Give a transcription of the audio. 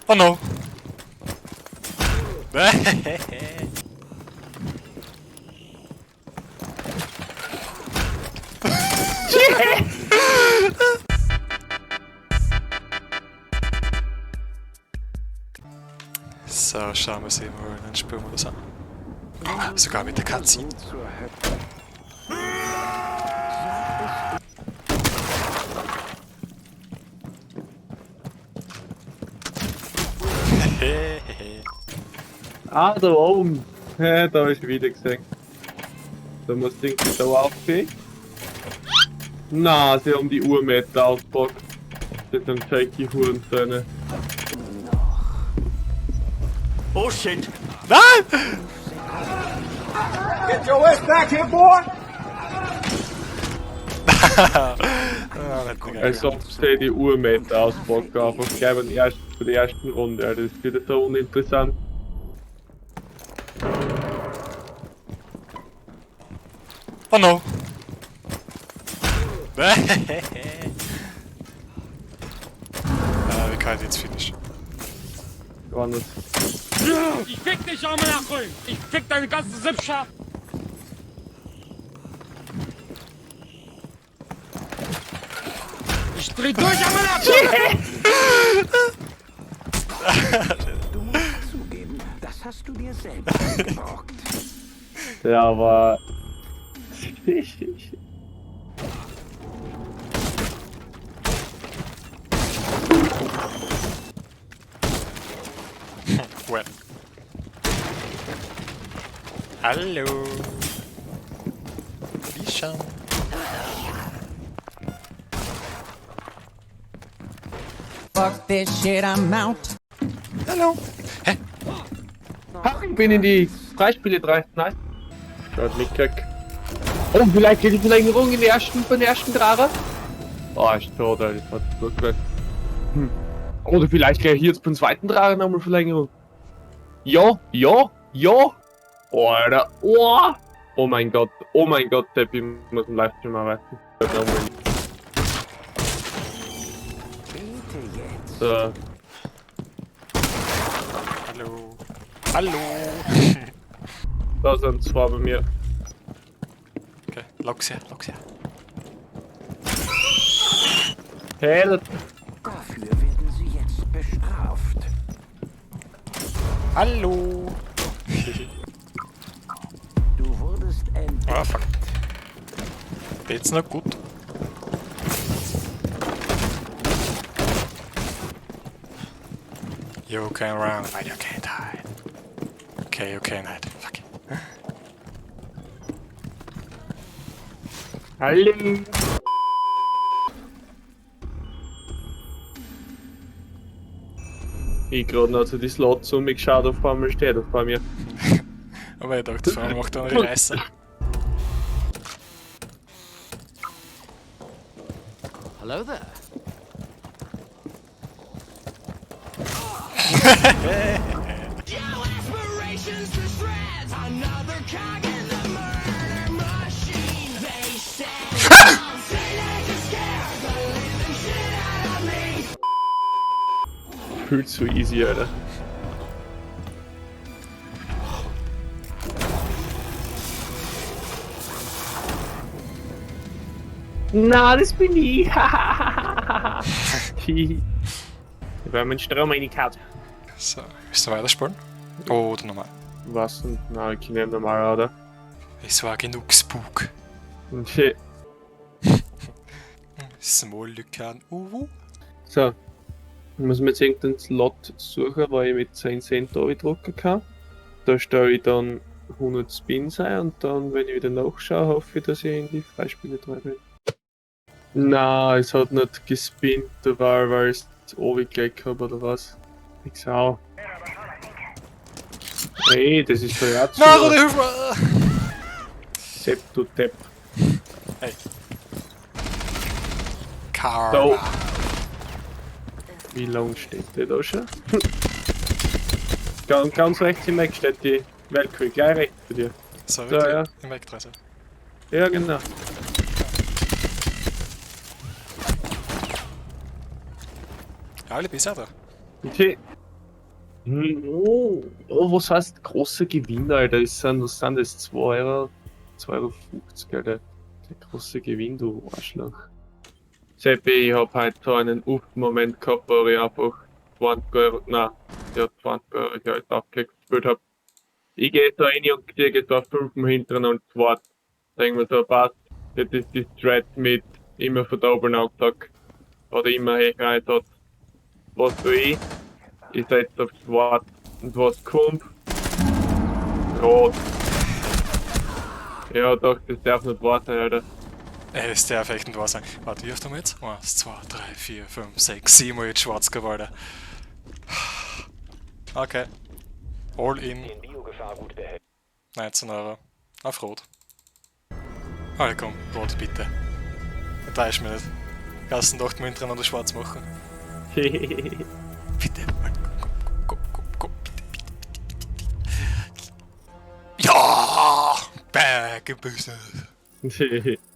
Oh no! So, schauen wir uns mal einen Spielmodus an. Sogar mit der Cutscene. Ah, da oben. Ja, da hab ich wieder gesehen. Da muss irgendwie da aufgehen. Na, sie haben die Uhrmeter ausgepackt. Das sind Jackie Hurensöhne. Oh shit! Nein! Get your ass back here, boy! Ah, nicht mehr Als ob sie die Uhrmeter auspacken, einfach gleich bei der ersten Runde. Alter. Das ist wieder so uninteressant. Oh no! Wie kann ich jetzt finish? Gar nicht. Ich fick dich auch mal nach grün. Ich fick deine ganze Sippschaft. Ich dreh durch einmal nach grün. Du musst zugeben, das hast du dir selbst eingebrockt. Ja, aber. Well. Hallo! Wie? Fuck this shit, I'm out. Hallo! Hä? Ha, ich bin in die Freispiele 3. Nice. Schaut mitgekriegt. Oh, vielleicht geht die Verlängerung in die ersten, bei den ersten Drache. Oh, ist tot, Alter. Das hat gut gewesen. Hm. Oder vielleicht gleich hier jetzt beim zweiten Drache nochmal Verlängerung. Ja, ja, ja. Oh, Alter. Oh. Oh mein Gott, Depp, ich muss im Livestream arbeiten. Bete jetzt. So. Hallo! Hallo! Da sind zwei bei mir. Okay, lock's her, lock's her. Hey, Dafür werden sie jetzt bestraft. Hallo! Du wurdest entdeckt. Ah, fuck. Geht's noch gut? You can run, but you can't hide. Okay, you can hide. Fuck. Hallo. Ich gerade noch zu die Slots um mich geschaut, auf einmal steht auf bei mir. Aber ich dachte, vor allem macht er einen Reißer. Hello there. Fühlt so easy, Alter. Na, das bin ich. Ich werde meinen Strom reingekaut. So, willst du weiterspielen? Oder normal? Was denn? Na, ich nehme normal, oder? Es war genug Spook. Okay. Small Lykan Uwu. So. Ich muss mir jetzt irgendeinen Slot suchen, wo ich mit 10 Cent drucken kann. Da stelle ich dann 100 Spins ein und dann, wenn ich wieder nachschaue, hoffe ich, dass ich in die Freispiele drin bin. Na, es hat nicht gespinnt, weil ich es runtergelegt habe oder was. Ich schau. Hey, das ist doch ja zu. Na, Rudi, hilf mir! Sepp, du Depp. Hey. Karma. Da. Wie lange steht der da schon? Ganz, ganz rechts im Eck steht die Valkyrie, gleich rechts bei dir. So, Da, ja. Im Eck drin. Ja, genau. Ja, alle besser da. Okay. Oh, oh, was heißt großer Gewinn, Alter? Was sind das? 2 Euro, 2,50 Euro, Alter. Der große Gewinn, du Arschloch. Seppi, ich hab heute so einen Uff-Moment gehabt, wo ich einfach 20 Euro, nein, ja, 20 Euro ich halt aufgespielt hab. Ich geh da rein und kriege da 5 hintereinander schwarz. Denk mir so, passt. Das ist die Strat mit immer verdoppeln angesagt. Oder immer höher Einsatz. Was tue ich? Ich setze auf schwarz. Und was kommt? Rot. Ja, doch, das darf nicht wahr sein, Alter. Ey, das darf echt nicht wahr sein. Warte, wie oft haben wir jetzt? 1, 2, 3, 4, 5, 6, 7 Mal jetzt schwarz geworden. Okay. All in. 19 Euro. Auf Rot. Alter, komm, Rot bitte. Enttäusch mich nicht. Kannst du 8 Mal hintereinander schwarz machen? Bitte, Alter, komm, komm, komm, komm, komm, bitte, bitte, bitte, bitte, bitte. Ja! Back in business.